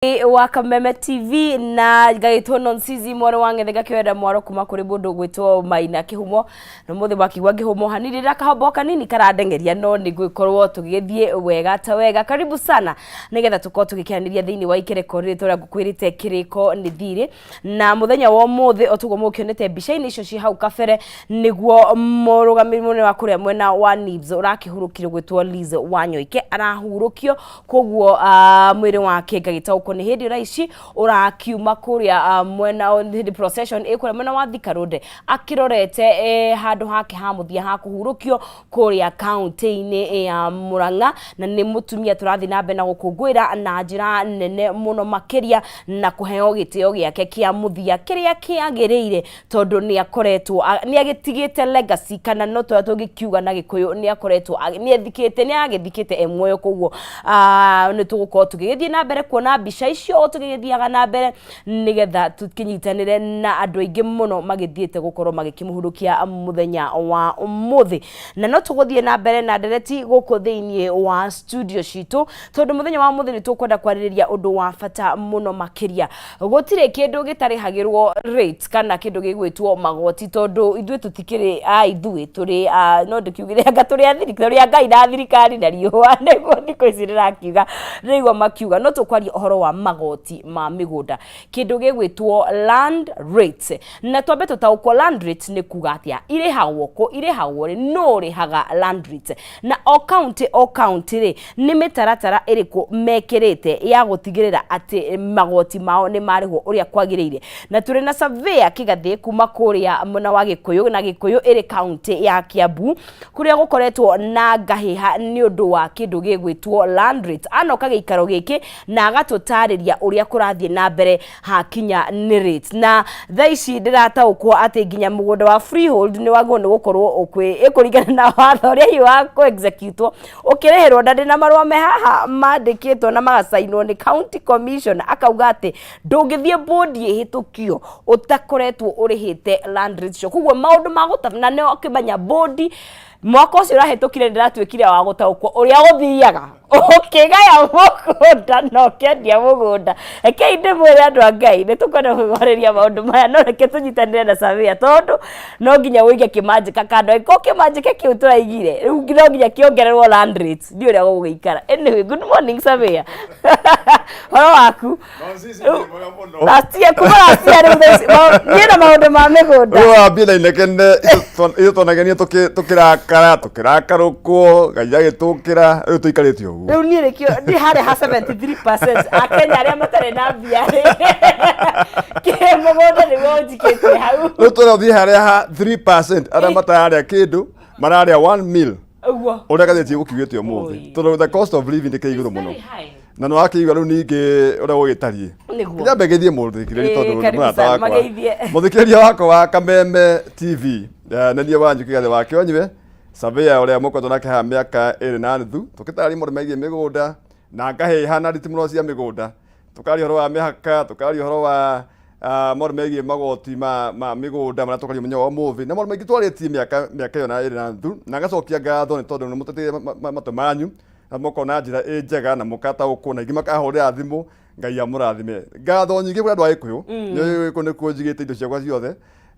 Wa Kameme TV na ngagĩtwo Nonsizi mwarĩ wa ng'ethe ngakĩwenda mwaro kuma kũrĩ mũndũ ũgwĩtwo Maina Kĩhumo na mũthĩ wakigua ngĩhũmwo hanini na kahombo kanini karandengeria no nĩ ngũgĩkorwo tũgĩgĩthiĩ wega ta wega. Karibu sana nĩgetha tũkorwo tũgĩkĩanĩria thĩinĩ wa ikereko rĩrĩ tũrĩa ngũkwĩrĩte kĩrĩko nĩ thirĩ. Na mũthenya wa ũmũthĩ o toguo mũkĩonete mbica-inĩ icio ciĩ hau kabere nĩguo mũrũgamĩrĩri mũnene wa kũrĩa mwena wa NIBS ũrakĩhurũkire gwĩtwo Liz Wanyoike arahurũkio. Koguo mwĩrĩ wake ngagĩtaũkwo nĩ hĩndĩ ũraici ici ũrakiuma kũrĩa mwena hĩndĩ procession ĩ kũrĩa mwena wa Thika Road akĩrorete handũ hake ha mũthia ha kũhurũkio kũrĩa kaunti-inĩ ya Murang'a. Na nĩ mũtumia tũrathiĩ na mbere na gũkũngũĩra na njĩra nene mũno makĩria na kũheo gĩtĩo gĩake kĩa mũthia kĩrĩa kĩagĩrĩire, tondũ nĩ akoretwo nĩ agĩtigĩte legacy, kana no tũrĩa tũngĩkiuga na Gĩkũyũ nĩ akoretwo nĩ ethikĩte, nĩ agĩthikĩte e muoyo. Koguo nĩ tũgũkorwo tũgĩgĩthiĩ na mbere kuona mbica icio o tũgĩgĩthiaga na mbere nĩgetha tũkĩnyitanĩre na andũ aingĩ mũno magĩthiĩte gũkorwo magĩkĩmũhurũkia mũthenya wa ũmũthĩ. Na no tũgũthiĩ na mbere na ndereti gũkũ thĩinĩ wa studio citũ, tondũ mũthenya wa ũmũthĩ nĩ tũkwenda kwarĩrĩria ũndũ wa bata mũno makĩria. Gũtirĩ kĩndũ gĩtarĩhagĩrwo rate kana kĩndũ gĩgwĩtwo magoti, tondũ ithuĩ tũtikĩrĩ a ithuĩ tũrĩ a no ndĩkiugire anga tũrĩ a tũrĩ a Ngai na thirikari na riũa nĩguo thikũ ici ndĩrakiuga ndĩraigua makiuga. No tũkwaria ũhoro wa magoti ma mĩgũnda, kĩndũ gĩgwĩtwo land rates. Na twambe tũtaũkwo land rates nĩ kuga atĩa, irĩhagwo kũ, irĩhagwo rĩ, nũ ũrĩhaga land rates, na o county o county rĩ nĩ mĩtaratara ĩrĩkũ mekĩrĩte ya gũtigĩrĩra atĩ magoti mao nĩ marĩhwo ũrĩa kwagĩrĩire. Na tũrĩ na surveyor Kĩgathĩ kuma kũrĩa mwena wa Gĩkũyũ, na Gĩkũyũ ĩrĩ county ya Kiambu, kũrĩa gũkoretwo na ngahĩha nĩ ũndũ wa kĩndũ gĩgwĩtwo land rate. Anoka gĩikaro gĩkĩ na agatũtarĩria ũrĩa kũrathiĩ na mbere hakinya nĩ rates. Na thaa ici ndĩrataũkwo atĩ nginya mũgũnda wa freehold nĩ wagĩrĩirwo nĩ gũkorwo ũkũringana na watho ũrĩa hihi wa kũ execute ũkĩrĩhĩrwo, na ndĩna marũa me haha mandĩkĩtwo na magacainwo nĩ county commission, akauga atĩ ndũngĩthiĩ bodi ĩhĩtũkio ũtakoretwo ũrĩhĩte land rates icio. Koguo maũndũ ma gũta na nĩ ũkĩmenya bodi mwaka ũcio ũrahĩtũkire ndĩratuĩkire wa gũtaũkwo ũrĩa gũthiaga ũkĩgaya mũgũnda na ũkĩendia mũgũnda. Rekei ndĩmwĩre andũ a Ngai, nĩ tũkwenda kwarĩria maũndũ maya, no reke tũnyitanĩre na surveyor, tondũ no nginya ũige kĩmanjĩka kando. Angĩkorwo kĩmanjĩka kĩu tũraigire rĩu no nginya kĩongererwo land rates, ndiũĩ ũrĩa gũgũikara. Anyway, good morning surveyor, ũhoro waku? Last year, kuma last year rĩu thaa ici, niĩ na maũndũ ma mĩgũnda. Rĩu wambie na inegene ithuĩ twanegenia tũkĩrakara tũkĩrakarũkwo Ngai agĩtũkĩra rĩu tũikarĩte ũguo. Rĩu niĩ nĩkĩo ndĩ harĩa ha 73% akenya arĩa matarĩ na mbia rĩ kĩ mũgũnda nĩguo ũnjikĩtie hau. Rĩu tũrĩa ũthiĩ harĩa ha 3% arĩa matararĩa kĩndũ mararĩa 1 mil. Ũguo. Ũrĩa gathĩti gũkiugĩte ũmũthĩ. Oi. Tondũ the cost of living nĩ igũrũ mũno. Very high. Na nĩ wakĩigua rĩu ningĩ ũrĩa gũgĩtariĩ. Nĩguo. Nyambe ngeithie mũthikĩrĩria Ĩĩ, tondũ nĩ karibu mũrata sana, wakwa. mageithie. Mũthikĩrĩria wakwa wa Kameme TV, na niĩ wanyu Kĩgathĩ wa Kĩonywe, surveyor ũrĩa mũkoretwo nake haha mĩaka ĩrĩ na nuthu, tũgĩtarĩria maũndũ megiĩ mĩgũnda na ngahĩha na nditimũrano cia mĩgũnda, tũkaria ũhoro wa mĩhaka, tũkaria ũhoro wa maũndũ megiĩ magoti ma mĩgũnda marĩa tũkaria mũthenya wa ũmũthĩ, na maũndũ maingĩ twarĩtie mĩaka ĩyo na ĩrĩ na nuthu, na ngacokia ngatho nĩ tondũ nĩ mũteteire matũ manyu na mũkona njĩra ĩ njega na mũkataũkwo na ingĩ makahũrĩra thimũ. Ngai amũrathime. Ngatho nyingĩ kũrĩ andũ a Gĩkũyũ, nĩ Gĩkũyũ nĩkuo njigĩte indo ciakwa ciothe.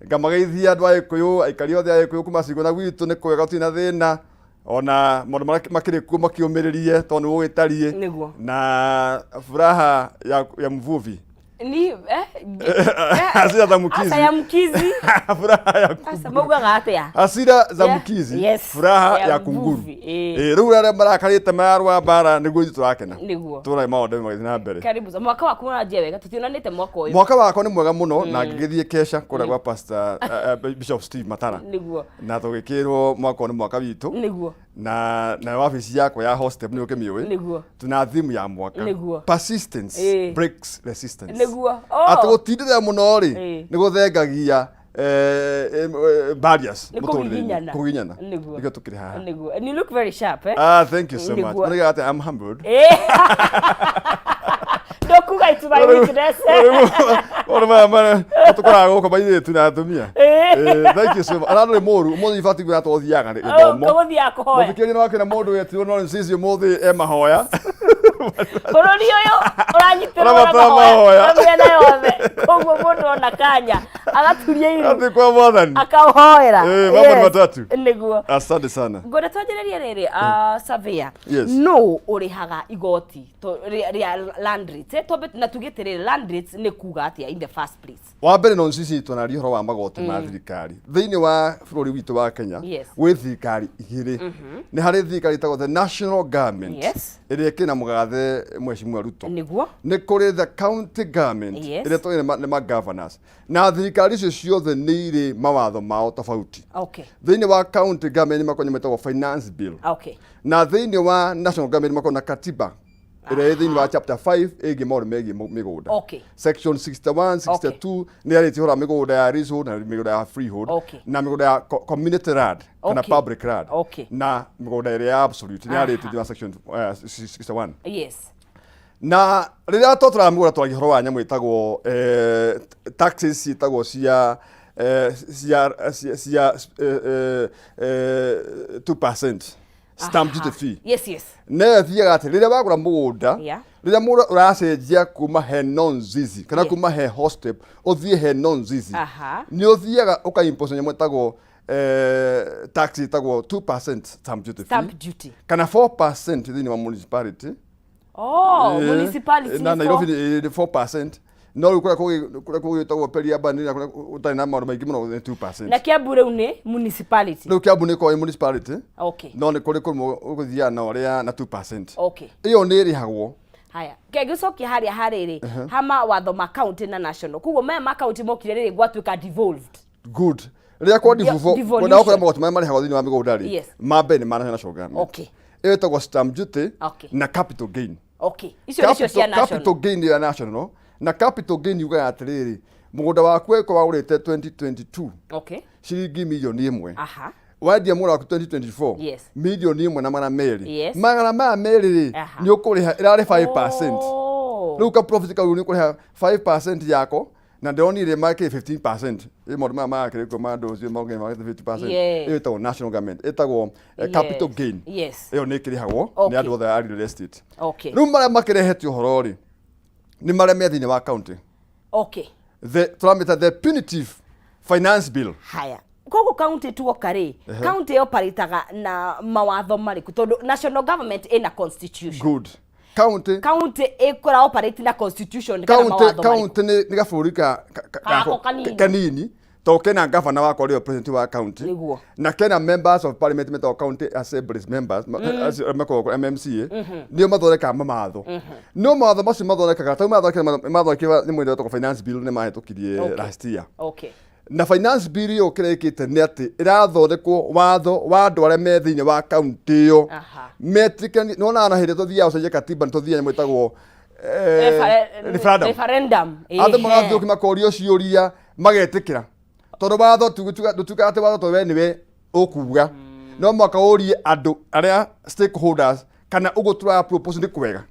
Ngamageithia andũ a Gĩkũyũ, aikari othe a Gĩkũyũ kuma Cigũ na gwitũ nĩ kwega gũtirĩ na thĩna, ona maũndũ marĩa makĩrĩ kuo makĩũmĩrĩrie tondũ nĩ gũgĩtariĩ. Nĩguo. Na furaha ya mvuvi. Ni eh, Hasira za mkizi. Asa ya mkizi. Furaha ya Asa kunguru. maugaga atĩa? Hasira za Yeah. mkizi, Yes. furaha Ya ya kunguru. mvuvi, eh. Rĩu arĩa marakarĩte mararũa mbara nĩguo ithuĩ tũrakena. Nĩguo. Tũrore maũndũ magĩthiĩ na mbere. Karibu. Mwaka waku ũranjia wega, tũtionanĩte mwaka ũyũ. Mwaka wakwa nĩ mwega mũno na ngĩgĩthiĩ kesha kũrĩa gwa Pastor Bishop Steve Matara. Nĩguo. Na tũgĩkĩrwo mwaka ũyũ nĩ mwaka witũ. Nĩguo. Na wabici yakwa ya hostel nĩ ũkĩmĩũĩ. Nĩguo. Tuna theme ya mwaka. Nĩguo. Persistence breaks resistance. Nĩguo. Oh. Atĩ gũtindĩrĩra mũno rĩ Ĩĩ. nĩ gũthengagia barriers Nĩ mũtũrĩre-inĩ. kũgiginyana. Kũgiginyana. Nĩguo. Nĩkĩo tũkĩrĩ haha. Nĩguo. And you look very sharp, eh? Ah, thank you so much. Nĩguo. Nĩguo atĩ I'm humbled. Ndokuga it's my weakness. Maũndũ maya marĩa tũkoraga gũkũ mairĩtu na atumia. Thank you so much. Ona ndũrĩ mũru, ũmũthĩ ibatiĩ kwĩra tũthiaga gĩthomo. Tũgũthiaga kũhoya. Mũthikĩrĩria nĩ wakĩona mũndũ wetirwo no sisi ũmũthĩ e mahoya. Bũrũri ũyũ ũranyitĩrwo na Ũrabatara mahoya mahoya. na mĩena yothe, koguo mũndũ ona kanya agaturia iru Atĩ kwa Mwathani. Akauhoera. Eh, mambo ni matatu. Nĩguo. Asante sana. Ngwenda twanjĩrĩrie rĩrĩ, surveyor. Yes. No ũrĩhaga igoti rĩa land rates, eh? Twambe na tuge atĩrĩrĩ, land rates nĩ kuga atĩa in the first place? Wa mbere, no sisi twanaria ũhoro wa magoti ma thirikari thĩinĩ wa bũrũri witũ wa Kenya. Gwĩ thirikari igĩrĩ. Nĩ harĩ thirikari ĩtagwo the national government, ĩrĩa ĩkĩna mũgathe Mheshimiwa Ruto. Nĩ kũrĩ the county government, ĩrĩa tũĩ nĩ ma governors, na thirikari icio ciothe nĩ irĩ mawatho mao tofauti. Thĩinĩ wa county government nĩ makoragwo metagwo finance bill, na thĩinĩ wa national government makoragwo na katiba ĩrĩa ĩ thĩinĩ wa chapter 5 ĩgiĩ maũndũ megiĩ mĩgũnda. Section 61, 62 nĩ yarĩtie ũhoro wa mĩgũnda ya leasehold na mĩgũnda ya freehold, na mĩgũnda ya community land kana public land, na mĩgũnda ĩrĩa ya absolute nĩ yarĩtie thĩinĩ wa section 61. Na rĩrĩa twatũraga mĩgũnda, twaragia ũhoro wa nyamũ ĩtagwo taxes, ciĩtagwo cia 2% stamp duty fee. Nayo ĩthiaga atĩ rĩrĩa wagũra mũgũnda, rĩrĩa mũndũ ũracenjia kuma he non zizi kana kuma he hostep ũthiĩ he non zizi, nĩ ũthiaga ũka impose nyamũ ĩtagwo tax ĩtagwo 2% stamp duty fee, Stamp duty. kana 4% thĩinĩ wa municipality. Oh, municipality. Na Nĩ Nairobi nĩ 4%, no rĩu kũrĩa kũgĩtagwo Periurban na kũrĩa gũtarĩ na maũndũ maingĩ mũno nĩ 2%. Na Kiambu rĩu nĩ municipality? Rĩu Kiambu nĩ ĩkoragwo ĩ municipality, no nĩ kũrĩ kũmwe ũgũthiaga na ũrĩa na 2%. Ĩyo nĩ ĩrĩhagwo. Haya, ngĩgĩcokia harĩa harĩrĩ hama watho ma county na national, koguo maya ma county mokire rĩrĩ gwatuĩka devolved. Good. Rĩrĩa kwa Devolution. kwenda gũkora magoti marĩa marĩhagwo thĩinĩ wa mĩgũnda rĩ, ma mbere nĩ ma national government. Ĩyo ĩtagwo stamp duty na capital gain. Okay, icio nĩcio cia national. Capital gain nĩ ya national, na capital gain yugaga atĩrĩrĩ, mũgũnda waku weko wagũrĩte 2022 ciringi 1 mirioni, wendia mũgũnda waku 2024 1.2 mirioni. 200,000 rĩ, nĩ ũkũrĩha ĩrarĩ 5%. Rĩu ka profit kau nĩ ũkũrĩha 5% yako, na ndĩronire makĩ 15% ĩ maũndũ maya marakĩrĩkwo ma andũ ũcio maũndũ makĩte 50%. Ĩyo ĩtagwo national government, ĩtagwo capital gain. Ĩyo nĩ ĩkĩrĩhagwo nĩ andũ othe a real estate. Rĩu marĩa makĩrehete ũhoro rĩ, nĩ marĩa me thĩinĩ wa county, the tũramĩta the punitive finance bill. Haya, koguo county tuoka rĩ, county operataga na mawatho marĩkũ? Tondũ national government ĩna constitution. Good. County County ĩkũra operate na constitution kana county mawatho marĩkũ? County nĩ gabũrũri Gako kanini. Kanini, tondũ kena gavana wakwa ũrĩa president wa county, na kena members of parliament metagwo county assemblies members, acio makoragwo MMCA, nĩo mathondekaga mawatho. No mawatho macio mathondekaga tau mathondekire nĩ mwena wetagwo finance bill, nĩ mahĩtũkirie last year. Na finance bill ĩyo kĩrĩa ĩkĩte nĩ atĩ ĩrathondekwo watho wa andũ arĩa me thĩinĩ wa county ĩyo metĩkani. Nĩwonaga na hĩndĩ tũthiaga gũcenjia katiba, nĩ tũthiaga nyamũ ĩtagwo referendum. Referendum. Andũ magathiĩ makorio ciũria magetĩkĩra, tondũ watho ndũtuĩkaga atĩ watho tondũ we nĩwe ũkuga, no mũhaka ũrie andũ arĩa stakeholders kana ũguo tũra propose nĩ kwega.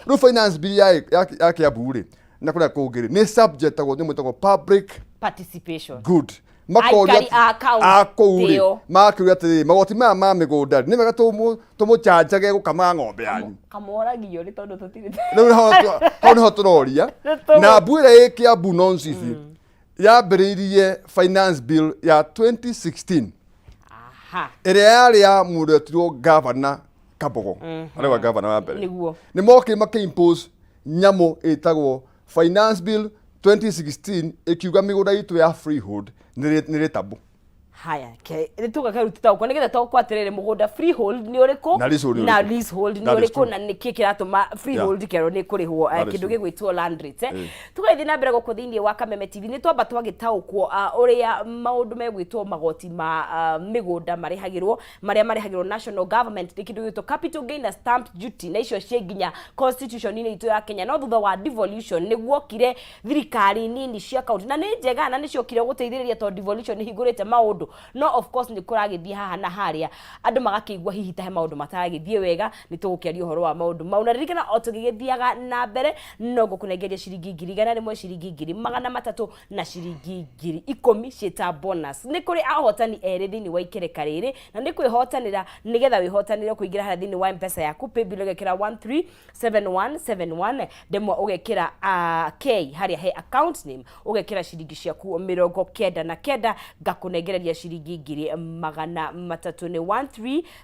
Rĩu finance bill ya Kiambu rĩ na kũrĩa kũngĩ rĩ, nĩ subjectagwo nĩ mwĩtagwo public participation. Good. Makoria Aikari a county a kũu rĩ, ĩyo. Makĩũria atĩrĩrĩ, magoti maya ma mĩgũnda rĩ, nĩ wega tũmũcanjage gũkamaga ng'ombe yanyu? Kamoragio nĩ tondũ tũtirĩ. Rĩu hau nĩho tũroria. Na mbu ĩrĩa ĩ Kiambu Nonsizi yambĩrĩirie finance bill ya 2016, ĩrĩa yarĩ ya mũndũ wetirwo Gavana Kabogo, arĩ wa gavana wa mbere. Nĩ mokire makĩ-impose nyamũ ĩtagwo finance bill 2016, ĩkiuga mĩgũnda itũ ya freehold nĩ rĩtable. Haya, ke nĩ tuga tutaũkwo nĩgetha tokwo atĩrĩrĩ, mũgũnda freehold nĩ ũrĩkũ Na leasehold nĩ na ũrĩkũ? leasehold nĩ That is ũrĩkũ true. na nĩkĩ kĩratũma freehold kerwo nĩ kũrĩhwo That is kĩndũ true. gĩgwĩtwo land rate, eh? Tũgagĩthiĩ na mbere gũkũ thĩinĩ wa Kameme TV, nĩ twamba twagĩtaũkwo ũrĩa maũndũ megwĩtwo magoti ma mĩgũnda marĩhagĩrwo, marĩa marĩhagĩrwo national government nĩ kĩndũ gĩgwĩtwo capital gain na stamp duty, na icio ciĩ nginya constitution-inĩ itũ ya Kenya. No thutha wa devolution nĩ guokire thirikari nini cia county, na nĩ njega na nĩ ciokire gũteithĩrĩria tondũ devolution nĩ hingũrĩte maũndũ. No of course nĩ kũragĩthiĩ haha na harĩa, andũ magakĩigua hihi ta he maũndũ mataragĩthiĩ wega. Nĩ tũgũkĩaria ũhoro wa maũndũ mau, na ririkana o tũgĩgĩthiaga na mbere no ngũkũnengeria ciringi 100,000, ciringi 300,000 na ciringi 10,000 ciĩta bonus. Nĩ kũrĩ ahotani erĩ thĩinĩ wa ikereka rĩrĩ, na nĩ kwĩhotanĩra. Nĩgetha wĩhotanĩre, kũingĩra harĩa thĩinĩ wa Mpesa yaku, paybill ũgekĩra 137171, ndemwa ũgekĩra K harĩa he account name, ũgekĩra ciringi ciaku 99, ngakũnengereria ciringi 300,000. Nĩ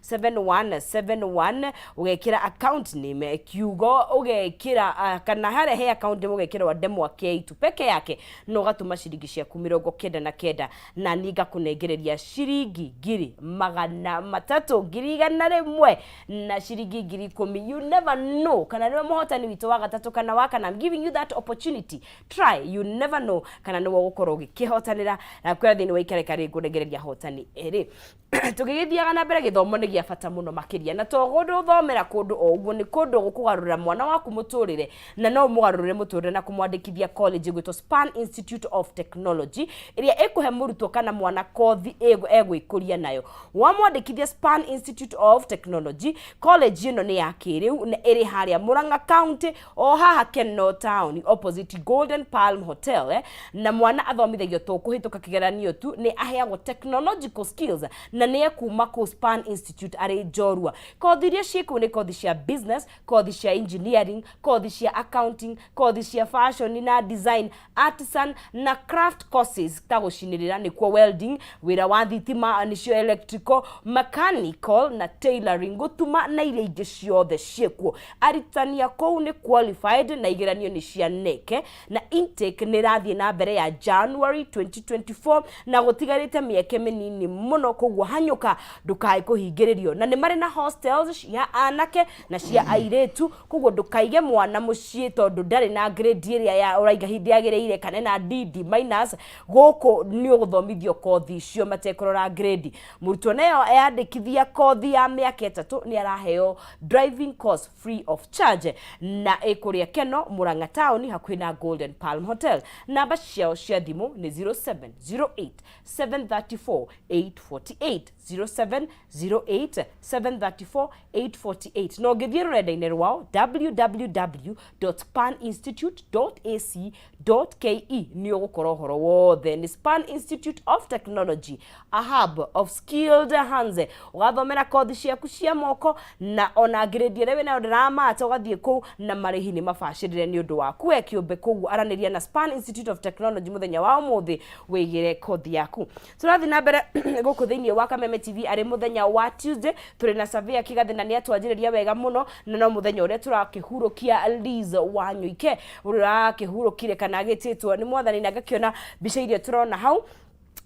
137171, ũgekĩra account name, kiugo ũgekĩra kana harĩa he account name ũgekĩra ndemwa K tu peke yake, na ũgatũma ciringi ciaku 99, na niĩ ngakũnengereria ciringi 300,000, 100,000 na ciringi 10,000. You never know kana nĩwe mũhotani witũ wa gatatũ kana wa kana. I'm giving you that opportunity. Try, you never know kana nĩwe ũgũkorwo ũgĩkĩhotanĩra na kwĩra thĩinĩ wa ikereka rĩ ngũnengereria hotani erĩ. Tũgĩgĩthiaga na mbere, gĩthomo nĩ gĩa bata mũno makĩria, na to kũndũ ũthomera kũndũ o ũguo, nĩ kũndũ gũkũgarũrĩra mwana waku mũtũrĩre, na no ũmũgarũrĩre mũtũrĩre na kũmwandĩkithia college ĩgwĩtwo Span Institute of Technology, ĩrĩa ĩkũhe mũrutwo kana mwana kothi egwĩkũria nayo. Wamwandĩkithia Span Institute of Technology college, ĩno nĩ ya kĩrĩu na ĩrĩ harĩa Murang'a County, o haha Kenol Town, opposite Golden Palm Hotel, eh? Na mwana athomithagio to kũhĩtũka kĩgeranio tu, nĩ aheagwo technological skills na nĩ ekuma kũu Span Institute arĩ njorua. Kothi iria ciĩ kũu nĩ kothi cia business, kothi cia engineering, kothi cia accounting, kothi cia fashion na design, artisan na craft courses ta gũcinĩrĩra nĩkuo welding, wĩra wa thitima nĩcio electrical, mechanical na tailoring, gũtuma na iria ingĩ ciothe ciĩkuo. Arutani a kũu nĩ qualified na igeranio nĩ cia KNEC, na intake nĩ ĩrathiĩ na mbere ya January 2024 na gũtigarĩte mĩeke mĩnini mũno, koguo hanyũka ndũkae kũhingĩrĩrio. Na nĩ marĩ na hostels cia anake na cia airĩtu, koguo ndũkaige mwana mũciĩ tondũ ndarĩ na grade ĩrĩa ya ũraiga hindi yagĩrĩire kana ena D, D minus. Gũkũ nĩ ũgũthomithio kothi icio matekũrora grade. Mũrutwo nayo yandĩkithia kothi ya mĩaka 3 nĩ araheo driving course free of charge, na ĩkũrĩa Keno, Murang'a Town, hakuhĩ na Golden Palm Hotel. Namba ciao cia thimũ nĩ 0708 734 848, 0708 734 848, na ũngĩthiĩ rũrenda-inĩ rwao www.paninstitute.ac.ke nĩ ũgũkora ũhoro wothe. Nĩ Span Institute of Technology, a hub of skilled hands. Ũgathomera kothi ciaku cia moko, na ona grade ĩrĩa wĩnayo ndĩramata, ũgathiĩ kũu na marĩhi nĩ mabacĩrĩre nĩ ũndũ waku we kĩũmbe. Koguo aranĩria na Span Institute of Technology mũthenya wa ũmũthĩ wĩgĩre kothi yaku. Tũrathiĩ na mbere gũkũ thĩinĩ wa Kameme TV arĩ mũthenya wa Tuesday, tũrĩ na Surveyor Kĩgathĩ, na nĩ atwanjĩrĩria wega mũno, na no mũthenya ũrĩa tũrakĩhurũkia Liz Wanyuike, ũrĩa ũrakĩhurũkire kana agĩtĩtwo nĩ mwathani, na ngakĩona mbica iria tũrona hau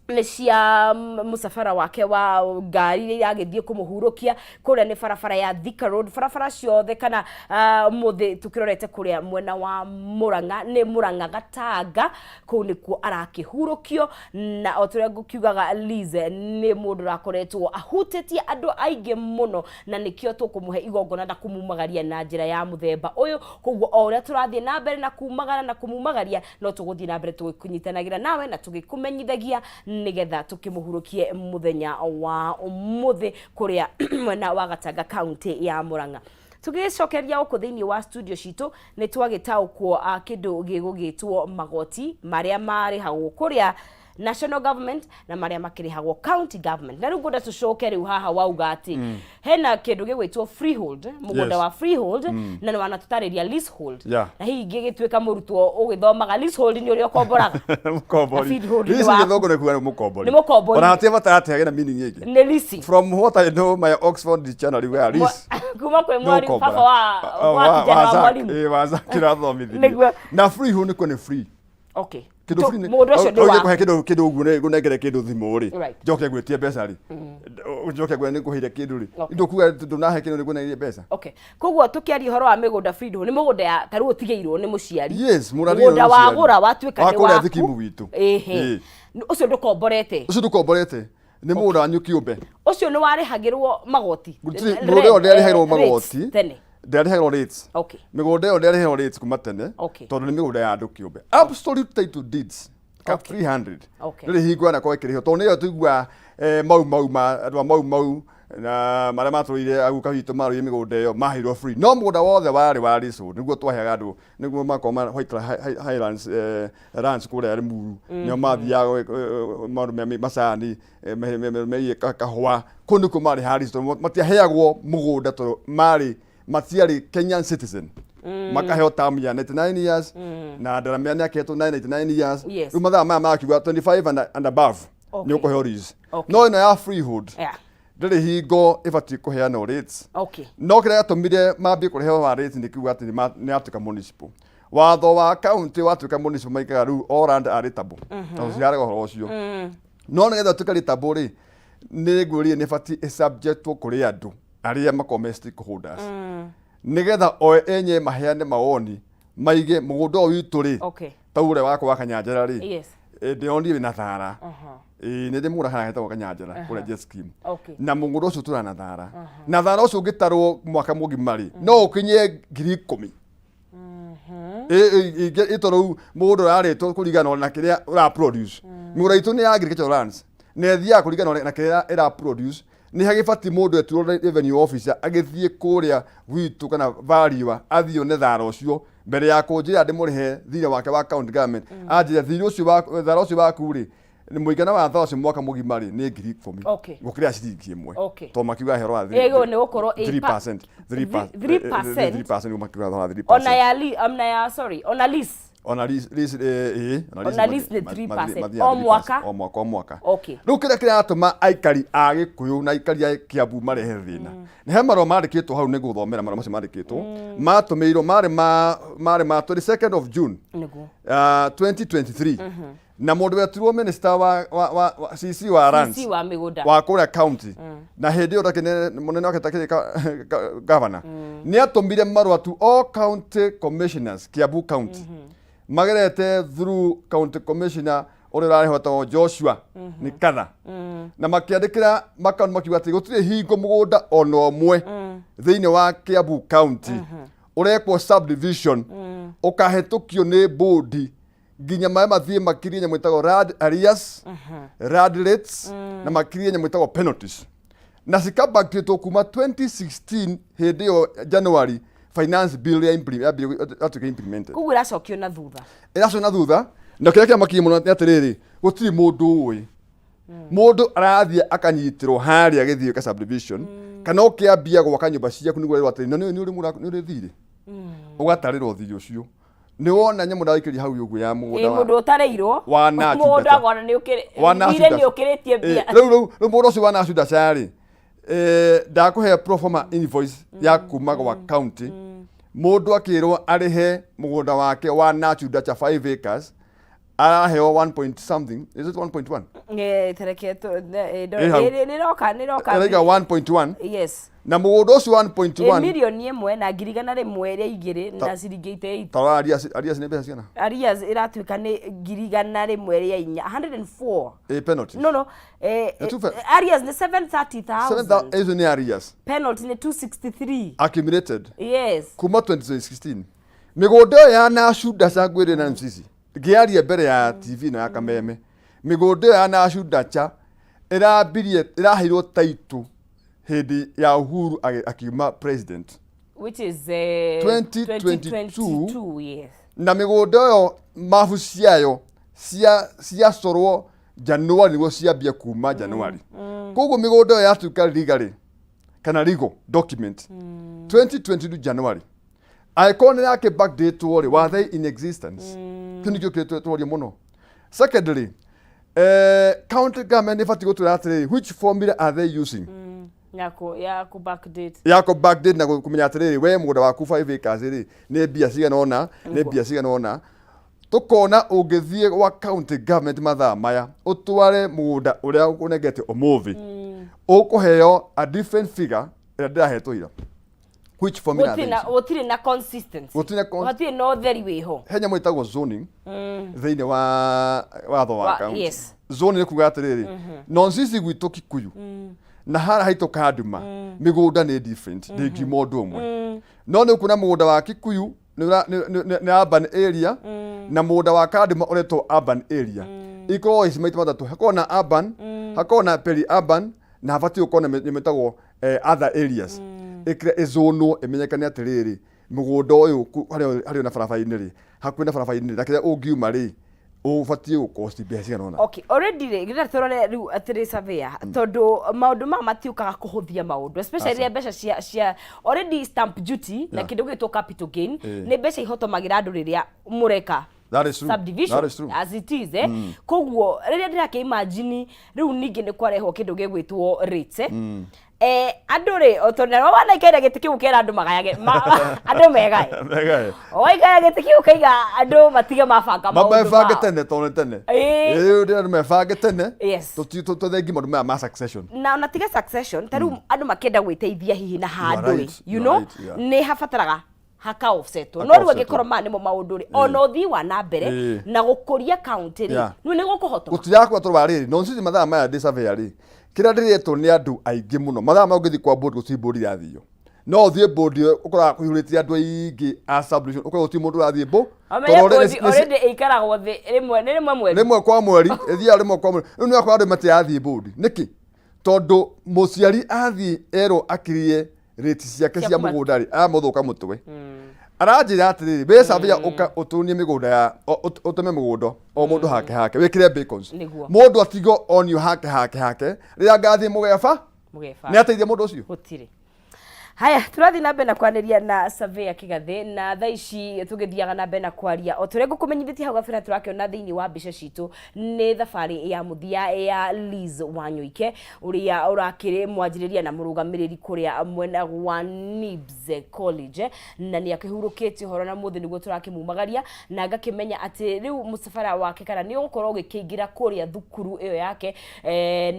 nĩ cia mũcabara wake wa ngari iria iragĩthiĩ kũmũhurũkia kũrĩa nĩ barabara ya Thika Road, barabara ciothe kana mũthĩ tũkĩrorete kũrĩa mwena wa Murang'a, nĩ Murang'a Gatanga, kũu nĩkuo arakĩhurũkio. Na o tũrĩa ngũkiugaga, Liz nĩ mũndũ ũrakoretwo ahutĩtie andũ aingĩ mũno, na nĩkĩo tũkũmũhe igongona na kũmumagaria na njĩra ya mũthemba ũyũ. Koguo o ũrĩa tũrathiĩ na mbere na kumagara na kũmumagaria, no tũgũthiĩ na mbere tũgĩkũnyitanagĩra nawe na tũgĩkũmenyithagia nĩgetha tũkĩmũhurũkie mũthenya wa ũmũthĩ kũrĩa mwena wa Gatanga, kaunti ya Murang'a. Tũgĩcokeria gũkũ thĩinĩ wa studio citũ, nĩ twagĩtaũkwo kĩndũ gĩgũgĩtwo magoti marĩa marĩhagwo kũrĩa national government na marĩa makĩrĩhagwo county government. Na rĩu ngwenda tũcoke rĩu haha wauga atĩ hena kĩndũ gĩgwĩtwo freehold, mũgũnda wa freehold, na nĩ wanatũtarĩria leasehold. Na hihi ingĩgĩtuĩka mũrutwo ũgĩthomaga, leasehold nĩ ũrĩa ũkomboraga? Mũkombori. Na freehold nĩ Leasing waku. Gĩthũngũ nĩ kuga nĩ mũkombori. Nĩ mũkombori. Ona hatirĩ bata atĩ hagĩe na meaning ĩngĩ. Nĩ leasing. From what I know, my Oxford Dictionary where lease Kuma kwĩ nĩ mwarimu gũkombora. baba wa kijana wa mwarimu. Ĩĩ, wa Zack ũrathomithĩrie. Nĩguo. Na freehold nĩ kuo nĩ free. Kĩndũ free Mũgũnda ũcio nĩ ũngĩkũhe waku. kĩndũ ũguo nĩ ngũnengere kĩndũ thimũ rĩ, njoke ngwĩtie mbeca rĩ, njoke ngwĩre nĩ ngũheire kĩndũ rĩ, ndũkuga ndũnahe kĩndũ, nĩ ngũnengerie mbeca. Okay, koguo tũkĩaria ũhoro wa mĩgũnda, freehold nĩ mũgũnda ya ta rĩu ũtigĩirwo nĩ mũciari. Yes, mũgũnda ũtigĩirwo nĩ Mũgũnda mũciari. wagũra watuĩka Wa nĩ kũrĩa waku. thikimu gwitũ. Ĩhĩ. Ĩĩ. Ũcio ndũkomborete? Ũcio ndũkomborete, nĩ mũgũnda wanyu kĩũmbe. Ũcio nĩ warĩhagĩrwo magoti? Mũgũnda ũyũ ndĩarĩhagĩrwo Rates magoti. Tene? Ndĩarĩhagĩrwo rates. Mĩgũnda ĩyo ndĩarĩhagĩrwo rates kuma tene, tondũ nĩ mĩgũnda ya andũ kĩũmbe, absolute title deeds. Ka 300. Ndĩrĩ hingo yanakorwo ĩkĩrĩhwo tondũ nĩyo tũiguaga mau mau ma andũ a mau mau na marĩa matũrĩire aguka witũ marũire mĩgũnda ĩyo maheirwo free, no mũgũnda wothe warĩ wa leasehold nĩguo twaheaga andũ, nĩguo makorwo ma White Highlands Lands kũrĩa Limuru, nĩo mathiaga maũndũ me macani, megiĩ kahũa, kũu nĩkuo marĩ ha lease tondũ matiaheagwo mũgũnda tondũ marĩ matiarĩ Kenyan citizen. Makaheo term ya 99 years na Ndaramia nĩ akehetwo 999 years. Rĩu mathaa maya makiuga 25 and above nĩ ũkũheo lease. No ĩno ya freehold ndĩrĩ hingo ĩbatiĩ kũheanwo rates. No kĩrĩa gĩatũmire mambie kũrehwo wa rates nĩ kiuga atĩ nĩ yatuĩka municipal. Watho wa county watuĩka municipal maikaga rĩu all land are rateable, tondũ cirarega ũhoro ũcio. No nĩgetha ũtuĩke rateable rĩ, nĩ ngwĩrire nĩ ĩbatiĩ ĩsubjectwo kũrĩ andũ arĩa makoragwo me stakeholders, nĩgetha o enye maheane mawoni maige mũgũnda ũyũ witũ rĩ, ta ũrĩa wakwa wa Kanyanjara rĩ, ndĩronire wĩna thara. Ĩĩ, nĩ ndĩ mũgũnda harĩa hetagwo Kanyanjara kũrĩa Jet Scheme. Na mũgũnda ũcio tũra na thara, na thara ũcio ũngĩtarwo mwaka mũgima rĩ, no ũkinye 10,000. Ĩ tondũ rĩu mũgũnda ũrarĩtwo kũringana na kĩrĩa ũra produce. Mĩgũnda itũ nĩ ya agricultural lands na ĩthiaga kũringana na kĩrĩa ĩra produce. Nĩ hagĩbatiĩ mũndũ etirwo revenue officer agĩthiĩ kũrĩa gwitũ kana valuer athiĩ one thara ũcio mbere ya kũnjĩra ndĩmũrĩhe thirĩ wake wa county government. Anjĩra thirĩ ũcio wa thara ũcio waku rĩ, nĩ mũigana wa thara ũcio mwaka mũgima rĩ, nĩ 10,000 gũkĩra ciringi 1, tondũ makiuga hero wa Ĩyo nĩ gũkorwo 3%, 3%. 3%. 3% nĩguo makiuga thara wa 3%. Ona ya li, ona ya, sorry, ona lease. Ona lease, lease, ona Ona lease nĩ 3% o 3% mwaka? O mwaka, o mwaka. Rĩu kĩrĩa kĩratũma aikari a Gĩkũyũ na aikari a Kiambu marehe thĩna nĩ he marũa mandĩkĩtwo hau, nĩ gũthomera marũa macio mandĩkĩtwo matũmĩirwo marĩ ma 22nd of June 2023, na mũndũ wetirwo minister wa CC wa lands, CC wa mĩgũnda. Wa kũrĩa county, na hĩndĩ ĩyo takĩnene mũnene wake takĩrĩ governor, nĩ atũmire marũa to all county commissioners Kiambu County, magerete through county commissioner ũrĩa ũrarĩho etagwo Joshua nĩ katha, na makĩandĩkĩra makaunti makiuga atĩ gũtirĩ hingo mũgũnda ona ũmwe thĩinĩ wa Kiambu County ũrekwo subdivision ũkahetũkio nĩ bodi nginya maĩ mathiĩ makirie nyamũ ĩtagwo land arrears, land rates, na makirie nyamũ ĩtagwo penalties, na cikambakĩtwo kuma 2016 hĩndĩ ĩyo January finance bill ya yatuĩka implemented. Koguo ĩracokio na thutha. Ĩracoka na thutha, na kĩrĩa kĩamakirie mũno nĩ atĩrĩrĩ, gũtirĩ mũndũ ũĩ, mũndũ arathiĩ akanyitĩrwo harĩa agĩthiĩ ka subdivision kana ũkĩambia gwaka nyũmba ciaku nĩguo werwo atĩrĩ, na nĩ ũrĩ mũgũnda, nĩ ũrĩ thirĩ, ũgatarĩrwo thirĩ ũcio. Nĩ wona nyamũ ndagĩikĩria hau ũguo ya mũgũnda Mũndũ ũtarĩirwo wa Nachu mũgũnda Dacha. akona nĩ Wa Nachu thirĩ Dacha. nĩ ũkĩrĩtie mbia. Rĩu mũndũ ũcio wa Nachu Dacha rĩ, ndakũhe proforma invoice ya kuma gwa county, mũndũ akĩrwo arĩhe mũgũnda wake wa Nachu Dacha 5 acres, araheo 1 point something, is it 1.1? Tereke Hau. Nĩroka, nĩroka. Ĩraiga 1.1. Na mũgũnda ũcio 1.1 1,102,000 na ciringi 88. Tarora arrears, arrears nĩ mbeca cigana? Arrears ĩratuĩka nĩ 104,000, 104. Penalty. No, Na arrears nĩ 730,000. 7,000 icio nĩ arrears. Penalty nĩ 263. Accumulated kuma 2016. Mĩgũnda ĩyo ya Nachu Dacha, ngwĩrĩ na MCC ngĩaria mbere ya TV ĩno ya Kameme, mĩgũnda ĩyo ya Nachu Dacha ĩrambirie ĩraheirwo title hĩndĩ ya Uhuru akiuma president, which is 2022. 2022, yes. Na mĩgũnda ĩyo mabu ciayo ciacorwo January nĩguo ciambia kuma January. Koguo mĩgũnda ĩyo yatuĩka legally kana legal document 2022 January, angĩkorwo nĩ yake backdate rĩ, were they in existence? Kĩu nĩkĩo kĩtworie mũno. Secondly, county government nĩ ĩbatiĩ gũtwĩra atĩrĩrĩ, which formula are they using Ya ku backdate? Ya kũ backdate na kũmenya atĩrĩrĩ, we mũgũnda waku 5 acres rĩ, nĩ mbia cigana ũna, nĩ mbia cigana ũna. Tũkona ũngĩthiĩ gwa county government mathaa maya ũtware mũgũnda ũrĩa ũnengete ũmũthĩ, ũkũheo a different figure ĩrĩa ndĩrahetwo ira. Which formula are Gũtirĩ they na using? Gũtirĩ na consistency. Gũtirĩ na Gũtirĩ na ũtheri wĩho. He nyamũ ĩtagwo zoning thĩinĩ wa watho wa county. Zoning nĩ kuga atĩrĩrĩ, nonsici gwitũ Kikuyu na harĩa haitũ Kanduma mĩgũnda nĩ different, ndĩngiuma ũndũ ũmwe. No nĩ ũkuona mũgũnda wa Kikuyu nĩ urban area na mũgũnda wa Kanduma ũretwo urban area. Ikoragwo ici maita matatũ: hakoragwo na urban, hakoragwo na peri urban, na habatiĩ gũkorwo na nyamũ ĩtagwo other areas, ĩkĩrĩa ĩzonwo ĩmenyekane atĩrĩrĩ, mũgũnda ũyũ harĩa na barabara-inĩ rĩ, hakuhĩ na barabara-inĩ rĩ, na kĩrĩa ũngiuma rĩ, ũbatiĩ gũkosti mbeca cigana ũna. Okay, already rĩ, gĩra tũrore rĩu atĩrĩ, surveyor, tondũ maũndũ maya matiũkaga kũhũthia maũndũ, especially rĩrĩa mbeca cia already stamp duty na kĩndũ gĩtwo capital gain nĩ mbeca ihotomagĩra andũ rĩrĩa mũreka That is true. subdivision. That is true. As it is, koguo rĩrĩa ndĩrakĩ imagine rĩu ningĩ nĩ kwarehwo kĩndũ gĩgwĩtwo rates, andũ rĩ, o tondũ narĩo wanaikaire gĩtĩ kĩu ũkera andũ magayage andũ megae. Megae. Waikara gĩtĩ kĩu ũkaiga andũ matige mabanga maũndũ Mamebange mao. tene, tondũ nĩ tene. Ĩĩ. Ĩĩ, ndĩrenda mebange tene. Tũthengi maũndũ maya ma succession. Na ona tiga succession, ta rĩu andũ makĩenda gwĩteithia hihi na handũ rĩ, you You are know, right, yeah. nĩ habataraga haka offsetwo, Haka no rĩu offsetwo. angĩkorwo maya nĩmo maũndũ rĩ, ona ũthii wa na mbere na gũkũria kaunti rĩ, rĩu nĩ gũkũhotoma. Gũtirakua tondũ wa rĩrĩ, nonsense. Mathaa maya ndĩ surveyor rĩ, kĩrĩa ndĩretwo nĩ andũ aingĩ mũno mathaa maya, ũngĩthiĩ kwa board gũtirĩ board irathio. No ũthiĩ board ĩyo ũkoraga kũihũrĩte andũ aingĩ a subdivision, ũkora gũtirĩ mũndũ ũrathiĩ bo Ũmenye tondũ board already already ĩikaragwo thĩ rĩmwe nĩ rĩmwe mweri. Rĩmwe kwa mweri, ĩthiaga rĩmwe kwa mweri. Rĩu nĩ wakora andũ matirathiĩ board. Nĩkĩ? Tondũ mũciari athiĩ erwo akirie rate ciake cia cia mũgũnda rĩ, amũthũka mũtwe. Aranjĩra atĩrĩrĩ, wĩ surveyor, ũka ũtunie mĩgũnda ya ũteme mũgũnda o mũndũ hake hake, wĩkĩre bacons. Mũndũ atigo onio hake hake hake, rĩrĩa ngathiĩ mũgeba mũgeba nĩ ateithia mũndũ ũcio. Gũtirĩ. Haya, tũrathiĩ na mbere na kwanĩria na surveyor Kĩgathĩ, na thaa ici tũgĩthiaga na mbere na kwaria, o tũrĩa ngũkũmenyithĩtie hau gabere, tũrakĩona thĩinĩ wa mbica citũ nĩ thabarĩ ya mũthia ya Liz Wanyoike, ũrĩa ũrakĩrĩ mwanjĩrĩria na mũrũgamĩrĩri kũrĩa mwena wa NIBS College, na nĩ akĩhurũkĩte ũhoro na mũthĩ nĩguo tũrakĩmumagaria, na ngakĩmenya atĩ rĩu mũcabara wake kana nĩ ũgũkorwo ũgĩkĩingĩra kũrĩa thukuru ĩyo yake,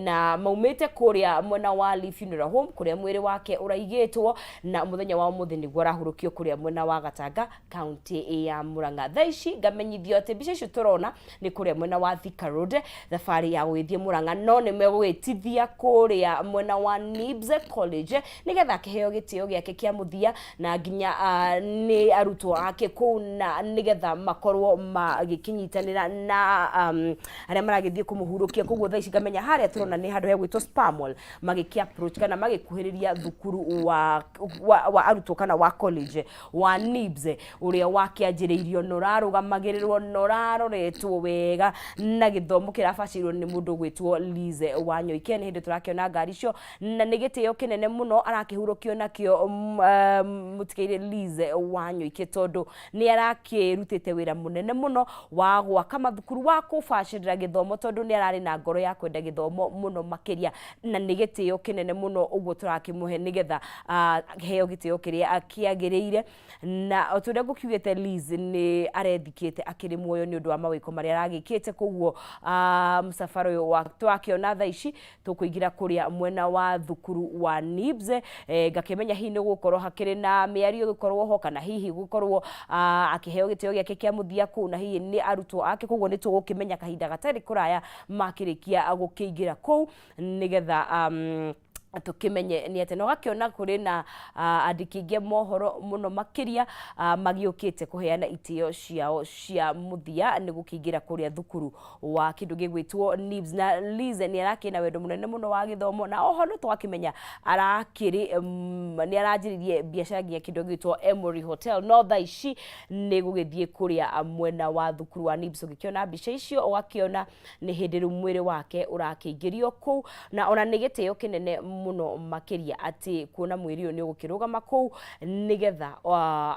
na maumĩte kũrĩa mwena wa Lee Funeral Home kũrĩa mwĩrĩ wake ũraigĩtwo, na mũthenya wa ũmũthĩ nĩguo arahurũkio kũrĩa mwena wa Gatanga, kaunti ya Murang'a. Thaa ici ngamenyithio atĩ mbica icio tũrona nĩ kũrĩa mwena wa Thika Road, thabarĩ ya gũgĩthiĩ Murang'a, no nĩ megũgĩtithia kũrĩa mwena wa NIBS College nĩgetha akĩheo gĩtĩo gĩake kĩa mũthia, na nginya nĩ arutwo ake kũu, na nĩgetha makorwo magĩkĩnyitanĩra na arĩa maragĩthiĩ kũmũhurũkia. Koguo thaa ici ngamenya harĩa tũrona nĩ handũ hegwĩtwo Spar Mall, magĩkĩ approach kana magĩkuhĩrĩria thukuru wa arutwo kana wa college wa NIBS, ũrĩa wakĩanjĩrĩirio na ũrarũgamagĩrĩrwo na ũraroretwo wega na gĩthomo kĩrabacĩirwo nĩ mũndũ ũgwĩtwo Liz Wanyoike. Nĩ hĩndĩ tũrakĩona ngari icio, na nĩ gĩtĩo kĩnene mũno arakĩhurũkio nakĩo mũtikaire Liz Wanyoike, tondũ nĩ arakĩrutĩte wĩra mũnene mũno wa gwaka mathukuru, wa kũbacĩrĩra gĩthomo, tondũ nĩ ararĩ na ngoro ya kwenda gĩthomo mũno makĩria, na nĩ gĩtĩo kĩnene mũno ũguo tũrakĩmũhe nĩgetha heo gĩtĩo kĩrĩa kĩagĩrĩire. Na o ta ũrĩa ngũkiugĩte, Liz nĩ arethikĩte akĩrĩ muoyo nĩ ũndũ wa mawĩko marĩa aragĩkĩte. Koguo mũcabara ũyũ tũrakĩona thaa ici tũkũingĩra kũrĩa mwena wa thukuru wa NIBS, ngakĩmenya hihi nĩ gũkorwo hakĩrĩ na mĩario ĩgũkorwo ho, kana hihi gũkorwo akĩheo gĩtĩo gĩake kĩa mũthia kũu na hihi nĩ arutwo ake. Koguo nĩ tũgũkĩmenya kahinda gatarĩ kũraya makĩrĩkia gũkĩingĩra kũu, nĩgetha tũkĩmenye nĩ atĩa. Na ũgakĩona kũrĩ na andĩki aingĩ a mohoro mũno makĩria magĩũkĩte kũheana itĩo ciao cia mũthia nĩ gũkĩingĩra kũrĩa thukuru wa kĩndũ gĩgwĩtwo NIBS. Na Liz nĩ arakĩrĩ na wendo mũnene mũno wa gĩthomo, na oho no twakĩmenya arakĩrĩ nĩ aranjĩrĩirie biacara nginya kĩndũ gĩgwĩtwo Emory Hotel, no thaa ici nĩ gũgĩthiĩ kũrĩa mwena wa thukuru wa NIBS. Ũgĩkĩona mbica icio ũgakĩona nĩ hĩndĩ rĩu mwĩrĩ wake ũrakĩingĩrio kũu, na ona nĩ gĩtĩo kĩnene mũno makĩria atĩ kuona mwĩrĩ ũyũ nĩ ũgũkĩrũgama kũu nĩgetha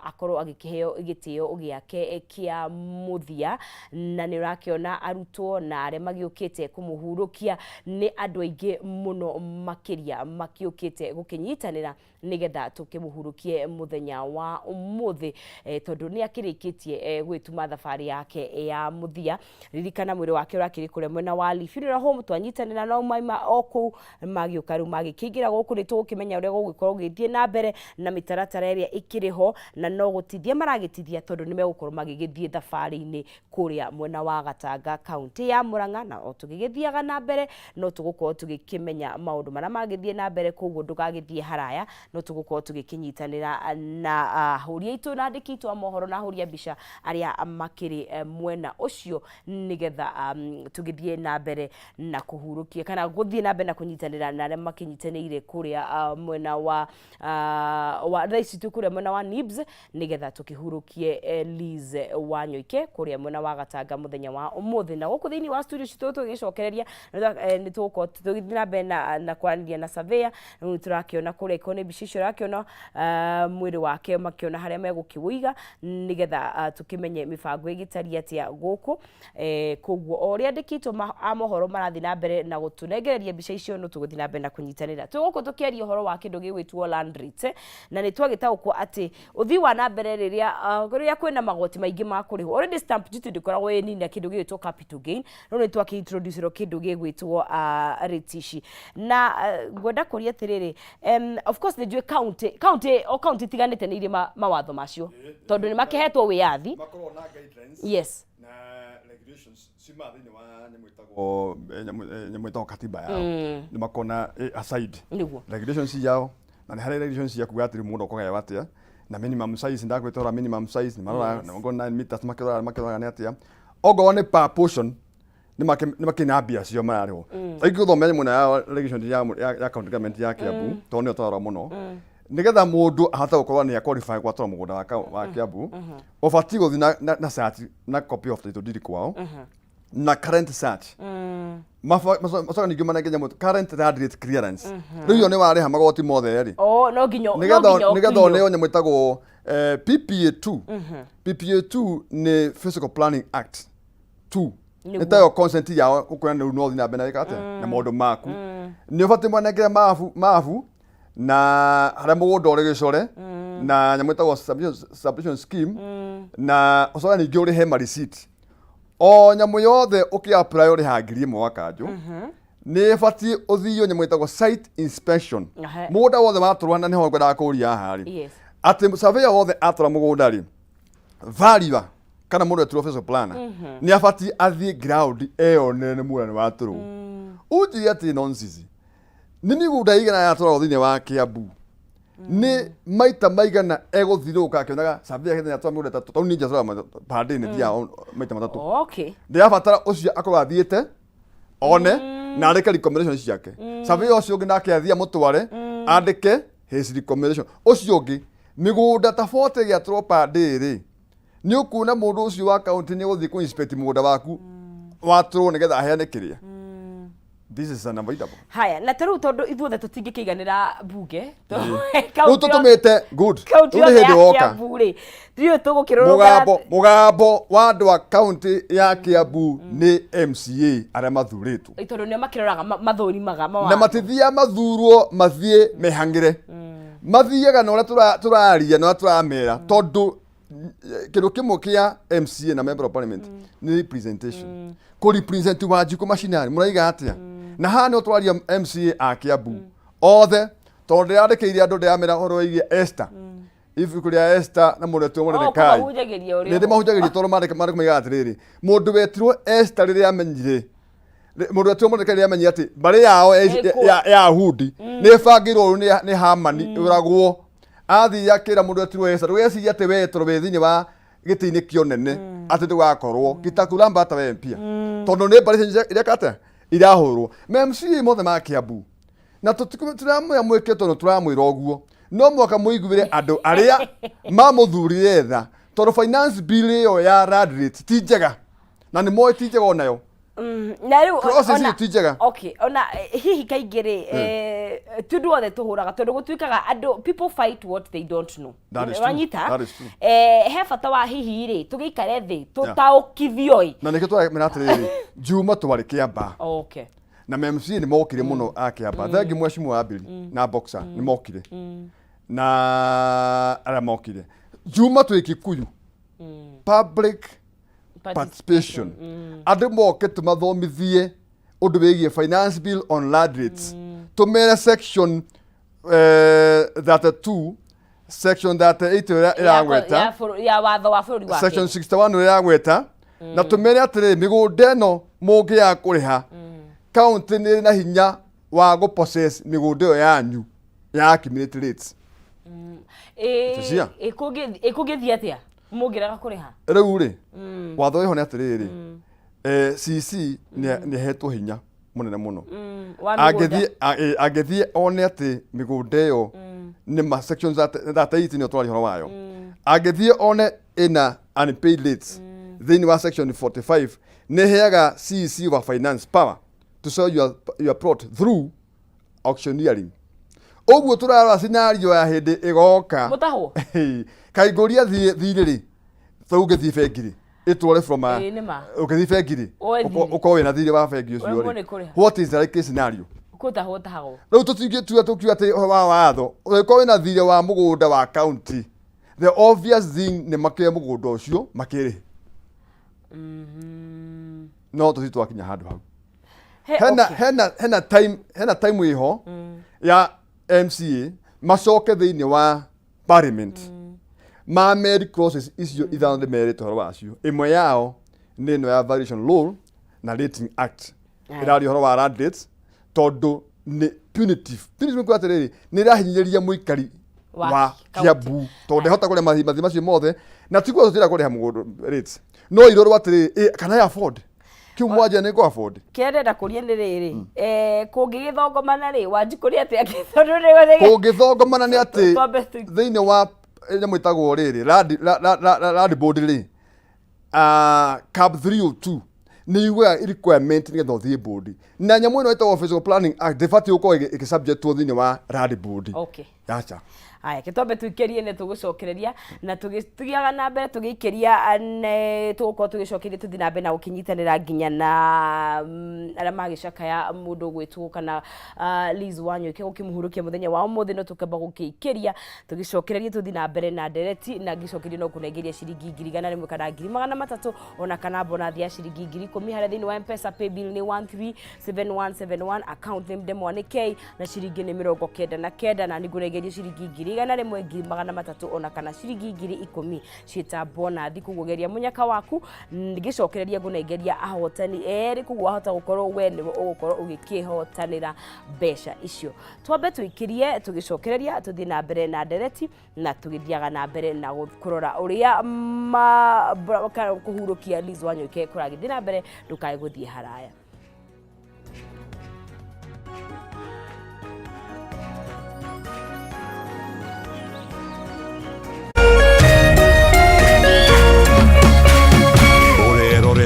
akorwo agĩkĩheo gĩtĩo gĩake kĩa mũthia. Na nĩ ũrakĩona arutwo na arĩa magĩũkĩte kũmũhurũkia nĩ andũ aingĩ mũno makĩria makĩũkĩte gũkĩnyitanĩra nĩgetha tũkĩmũhurũkie mũthenya wa ũmũthĩ, tondũ nĩ akĩrĩkĩtie gwĩtuma thabarĩ yake ya mũthia. Ririkana mwĩrĩ wake ũrakĩrĩ kũrĩa mwena wa Lee Funeral Home, twanyitanĩra no maima o kũu magĩũka rĩu magĩ Agĩkĩingĩra gũkũ nĩ tũgũkĩmenya ũrĩa gũgũkorwo gũgĩthiĩ na mbere na mĩtaratara ĩrĩa ĩkĩrĩ ho, na no gũtithia maragĩtithia tondũ nĩ megũkorwo magĩgĩthiĩ thabarĩ-inĩ kũrĩa mwena wa Gatanga kaunti ya Murang'a, na o tũgĩgĩthiaga na mbere no tũgũkorwo tũgĩkĩmenya maũndũ marĩa mangĩthiĩ na mbere, koguo ndũgagĩthiĩ haraya, no tũgũkorwo tũgĩkĩnyitanĩra na ahũri aitũ na andĩki aitũ a mohoro na ahũri a mbica arĩa makĩrĩ mwena ũcio, nĩgetha tũgĩthiĩ na mbere na kũhurũkia kana gũthiĩ na mbere na kũnyitanĩra na arĩa makĩnyitanĩire kũrĩa mwena wa thaa ici twĩ kũrĩa mwena wa NIBS, nĩgetha tũkĩhurũkie Liz Wanyoike kũrĩa mwena wa Gatanga mũthenya wa ũmũthĩ. Na gũkũ thĩinĩ wa studio citũ tũgĩcokereria nĩ tũgũkorwo tũgĩthiĩ na mbere na kwaranĩria na surveyor. Rĩu tũrakĩona kũrĩa iko nĩ mbica icio ũrakĩona mwĩrĩ wake makĩona harĩa megũkĩwũiga, nĩgetha tũkĩmenye mĩbango ĩgĩtariĩ atĩa gũkũ. Koguo o ũrĩa andĩki aitũ a mohoro marathiĩ na mbere na gũtũnengereria mbica icio, no tũgũthiĩ na mbere na kũnyitanĩra. Twĩ gũkũ tũkĩaria ũhoro wa kĩndũ gĩgwĩtwo land rate, na nĩ twagĩtaũkwo atĩ ũthii wa na mbere rĩrĩa kwĩna magoti maingĩ ma kũrĩhwo, already stamp duty ndĩkoragwo ĩ nini na kĩndũ gĩgwĩtwo capital gain, no nĩ twakĩ introduce kĩndũ gĩgwĩtwo rate ici. Na ngwenda kũria atĩrĩrĩ, of course nĩ njũĩ county o county itiganĩte nĩ irĩ mawatho macio, tondũ nĩ makĩhetwo wĩyathi. Makoragwo na guidelines na regulations ciumaga thĩinĩ wa nyamũ ĩtagwo nyamũ ĩtagwo katiba yao, nĩ makona aside regulations ciao, na nĩ harĩ regulations cia kuga atĩrĩ mũndũ ũkũgaywo atĩa na minimum size, ndakwĩtwara minimum size nĩ marora na okorwo 9 meters makĩroraga nĩ atĩa, okorwo nĩ per portion nĩ makĩ na mbia cio mararĩhwo. Rĩngĩ gũthomera nyamũ ĩno ya regulation ya county government ya Kiambu, tondũ nĩyo tũrarora mũno, nĩgetha mũndũ ahote gũkorwo nĩ qualify gwatũra mũgũnda wa Kiambu, ũbatiĩ gũthiĩ na search na copy of title deed kwao na current search. Macoka ningĩ manenge nyamũ current land rate clearance. Rĩu iyo nĩ warĩha magoti mothe rĩ, Oh, no nginya no nĩgetha nginya nĩgetha ũkinyio. ũneo nyamũ ĩtagwo PPA2. PPA2 nĩ Physical Planning Act 2. Nĩ tayo consent yao ũkuona rĩu no ũthiĩ na mbere na wĩka atĩa na maũndũ maku. Nĩ ũbatiĩ mwanengere mabu na harĩa mũgũnda ũrĩ gĩcore na nyamũ ĩtagwo subdivision scheme, na ũcoke ningĩ ũrĩhe ma receipt o nyamũ yothe ũkĩ apply ũrĩha 1,000 wa kanjũ. Nĩ ĩbatiĩ ũthio nyamũ ĩtagwo site inspection. Mũgũnda wothe watũrwa, na nĩho ngwendaga kũria haha rĩ, atĩ surveyor wothe atũra mũgũnda rĩ, valuer kana mũndũ etirwo official planner nĩ abatiĩ athiĩ ground eyonere nĩ mũgũnda nĩ watũrwo. Ũnjĩre atĩ nonsense, nĩ mĩgũnda ĩigana yatũragwo thĩinĩ wa Kiambu, nĩ maita maigana egũthirũka akĩonaga surveyor akĩthenya atwara mĩgũnda ĩtatũ, tondũ niĩ njatũraga pande nĩ thiaga maita matatũ. Ndĩrabatara ũcio akorwo athiĩte one na andĩke recommendation ciake. Surveyor ũcio ũngĩ nake athiĩ amũtware andĩke his recommendation. Ũcio ũngĩ mĩgũnda ta 40 ĩgĩatũrwo pande rĩ, nĩ ũkuona mũndũ ũcio wa kaunti nĩ ũgũthiĩ kũ inspect mũgũnda waku watũrwo nĩgetha aheane kĩrĩa. This is unavoidable. Haya, na ta rĩu tondũ ithuothe tũtingĩkĩiganĩra bunge, Rĩu tũtũmĩte good. Kaunti Rĩu nĩ yothe hĩndĩ ya woka Kiambu rĩ, ndiũĩ tũgũkĩrũrũngana. Mũgambo wa andũ a kaunti ya Kiambu nĩ MCA arĩa mathurĩtwo, tondũ nĩo makĩroraga mathũrimaga na mawatho. Matithiaga mathurwo mathiĩ mehang'ĩre, mathiaga na ũrĩa tũraria na ũrĩa tũramera, tondũ kĩndũ kĩmwe kĩa MCA na member of parliament nĩ representation, kũ represent Wanjikũ macinani mũraiga atĩa. Na haha nĩho tũraria MCA a Kiambu othe, tondũ ndĩrandĩkĩire andũ ndĩramera ũhoro wĩgiĩ Esther, ibuku rĩa Esther na mũndũ wetirwo Oh, Mordecai. Kũmahunjagĩria ũrĩa Nĩ ndĩmahunjagĩria tondũ maandĩko maigaga atĩrĩrĩ, mũndũ wetirwo Esther rĩrĩa amenyire, mũndũ wetirwo Mordecai rĩrĩa amenyire atĩ mbarĩ yao ya Yahudi nĩ ĩbangĩirwo ũru nĩ Hamani ĩũragwo, athiĩ akĩra mũndũ wetirwo Esther, ndũgecirie atĩ we tondũ wĩ thĩinĩ wa gĩtĩ-inĩ kĩa ũnene atĩ ndũgakorwo kitakula hata wewe pia, tondũ nĩ mbarĩ icio ireka atĩa irahũrwo. Ma MCA mothe ma Kiambu na tũtiramwĩra mwĩke, tondũ tũramwĩra ũguo no mwaka mũiguĩre andũ arĩa mamũthurire tha, tondũ finance bill ĩyo ya land rate ti njega, na nĩ moĩ ti njega onayo. Na rĩu Process ĩyo ti njega. Okay, ona hihi kaingĩ rĩ, ti ũndũ wothe tũhũraga, tondũ gũtuĩkaga andũ, people fight what they don't know. That is true. Wanyita? That is true. He bata wa hihi rĩ tũgĩikare thĩ tũtaũkithio ĩ. Na nĩkĩo tũramera atĩrĩrĩ, Juma twarĩ Kĩamba na ma MCA nĩ mokire mũno a Kĩamba. Thengi mheshimiwa Abiri na Boxer nĩ mokire na arĩa mokire Juma twĩ Kikuyu public participation, andũ moke tũmathomithie ũndũ wĩgiĩ finance bill on land rates. Tũmere section 32, section 38 ĩrĩa ĩragweta Ya watho wa bũrũri wa section 61 ĩrĩa ĩragweta, na tũmere atĩrĩrĩ, mĩgũnda ĩno mũngĩaga kũrĩha, county nĩ ĩrĩ na hinya wa gũ possess mĩgũnda ĩyo yanyu ya accumulated rates. Cia. Ĩkũngĩthiĩ atĩa mũngĩrega kũrĩha? Rĩu rĩ, watho wĩho nĩ atĩrĩrĩ, CC nĩ ahetwo hinya mũnene mũno. Wa mĩgũnda. Angĩthiĩ one atĩ mĩgũnda ĩyo nĩ ma section 38 nĩyo tũraria ũhoro wayo, angĩthiĩ one ĩna unpaid rates thĩinĩ wa section 45, nĩ ĩheaga CEC wa finance power to sell your plot through auctioneering. Ũguo tũrarora scenario ya hĩndĩ ĩgoka. Mũtahwo. Kaingũria thirĩ rĩ, ta ũngĩthiĩ bengi rĩ, ĩtware from a Ĩĩ, nĩ ma. Ũngĩthiĩ bengi rĩ, Woe thirĩ. Ũkorwo wĩna thirĩ wa bengi ũcio Ũremwo rĩ, nĩ kũrĩha. What is the likely scenario? Kũtahwo tahagwo. Rĩu tũtingĩtua tũkiuga atĩ ũhoro wa watho, ũngĩkorwo wĩna thirĩ wa mũgũnda wa county, the obvious thing nĩ makĩoe mũgũnda ũcio makĩrĩhe. No tũthiĩ twakinya handũ hau. Hena hena time ĩho ya MCA macoke thĩinĩ wa parliament ma meri clauses icio ithano ndĩmerĩte ũhoro wacio. Ĩmwe yao nĩ ĩno ya Valuation Law na Rating Act. Ĩraria ũhoro wa land rates tondũ nĩ punitive. Punitive nĩ kuga atĩrĩrĩ, nĩ ĩrahinyĩrĩria mũikari wa wa county. Kiambu tondũ ndehota kũrĩa mathi macio mothe, na tiguo tũtira kũrĩha mũgũnda rates, no irorwo atĩrĩrĩ, can I afford kiu mwanja nĩ ngũ afford. Kĩrĩa ndĩrenda kũria nĩ rĩrĩ, kũngĩgĩthongomana rĩ, Wanjikũ nĩ atĩa? Tondũ nĩ Kũngĩthongomana nĩ atĩ Twambe thĩinĩ wa nyamũ ĩtagwo rĩrĩ land board rĩ, CAB 302 nĩ yugaga requirement nĩgetha ũthiĩ board, na nyamũ ĩno ĩtagwo Physical Planning Act ndĩbatiĩ gũkorwo ĩgĩsubjectwo thĩinĩ wa land board. Aca. Aya, kĩtwambe tũikĩrie nĩ tũgũcokereria na tũgĩthiaga na mbere tũgĩikĩria, nĩ tũgũkorwo tũgĩcokeria, tũthiĩ na mbere na gũkĩnyitanĩra nginya na arĩa magĩcakaya mũndũ ũgwĩtwo kana Liz Wanyoike gũkĩmũhurũkia mũthenya wa ũmũthĩ. No tũkamba gũkĩikĩria, tũgĩcokereria tũthiĩ na mbere na ndereti, na ngĩcokeria no kũnengeria ciringi 100,000 kana 300,000, ona kana bonathi ya ciringi 10,000 harĩa thĩinĩ wa M-Pesa. Paybill nĩ 137171, account name Ndemwa nĩ K, na ciringi nĩ 99, na nĩngũrengeria ciringi 100,000, 300,000, ona kana ciringi 10,000 ciĩta bonathi. Koguo geria mũnyaka waku, ngĩcokereria ngũnengeria ahotani erĩ, koguo wahota gũkorwo we nĩwe ũgũkorwo ũgĩkĩhotanĩra mbeca icio. Twambe tũikĩrie, tũgĩcokereria tũthiĩ na mbere na ndereti na tũgĩthiaga na mbere na kũrora ũrĩa kũhurũkia Liz Wanyoike kũragĩthiĩ na mbere. Ndũkae gũthiĩ haraya.